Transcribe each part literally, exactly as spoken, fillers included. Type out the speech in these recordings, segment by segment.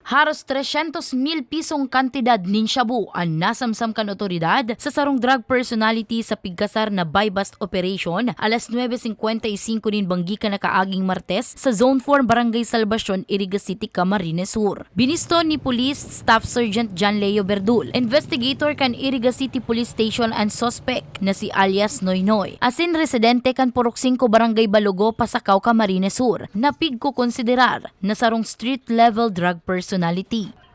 Haros tresyentos mil pisong kantidad nin shabu an nasamsam kan otoridad sa sarong drug personality sa pigkasar na buy-bust operation alas nuebe singkwenta y singko nin banggi kan nakaaging Martes sa Zone four, Barangay Salvacion, Iriga City, Camarines Sur. Biniston ni Police Staff Sergeant John Leo Berdul, investigator kan Iriga City Police Station, an suspek na si alias Noynoy, asin residente kan Purok singko, Barangay Balogo, Pasacao, Camarines Sur, na pigkokonsiderar na sarong street-level drug personality.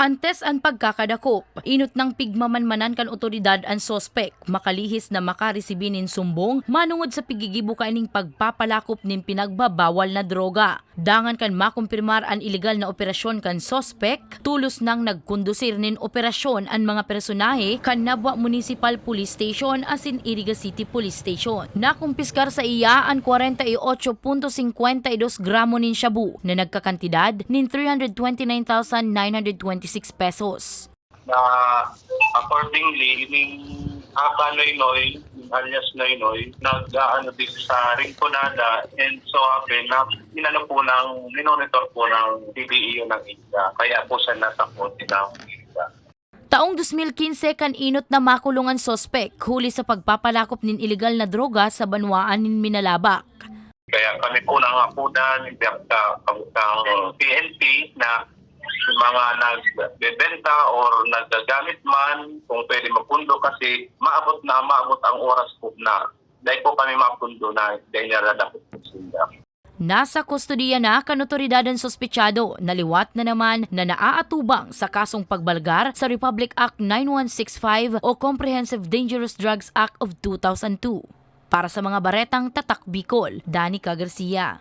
Antes an pagkakadakop, inot nang pigmamanmanan kan otoridad an suspek, makalihis na makaresibi nin sumbong manongod sa piggigibo kaining pagpapalakop nin pinagbabawal na droga. Dangan kan makumpirmar an ilegal na operasyon kan suspek, tolos nang nagkondusir nin operasyon an mga personahe kan Nabua Municipal Police Station asin Iriga City Police Station. Nakumpiskar sa iya an kwarenta y ocho punto singkwenta y dos gramo nin shabu na nagkakantidad nin three hundred twenty nine thousand nine hundred twenty six pesos. Na accordingly, ining Aka Noynoy, alias Noynoy, nag-aano dito sa Rinconada, and so happen na inano po ng, minonitor po ng P D E U ng Iriga. Kaya po siya nasa kotse ng Iriga. Taong dos mil quince kan inot na makulong an suspek huli sa pagpapalakop nin ilegal na droga sa banwaan nin Minalabac. Kaya kami po nangakudan, biyak sa, sa P N P na yung mga nagbebenta or naggagamit man, kung pwede mapundo kasi maabot na, maabot ang oras po na dahil po kami mapundo na dahil naradakot po sila. Nasa kustodiya na kan otoridad an suspechado na liwat na naman na naaatubang sa kasong pagbalgar sa Republic Act nine one six five o Comprehensive Dangerous Drugs Act of two thousand two. Para sa mga baretang Tatak Bicol, Danica Garcia.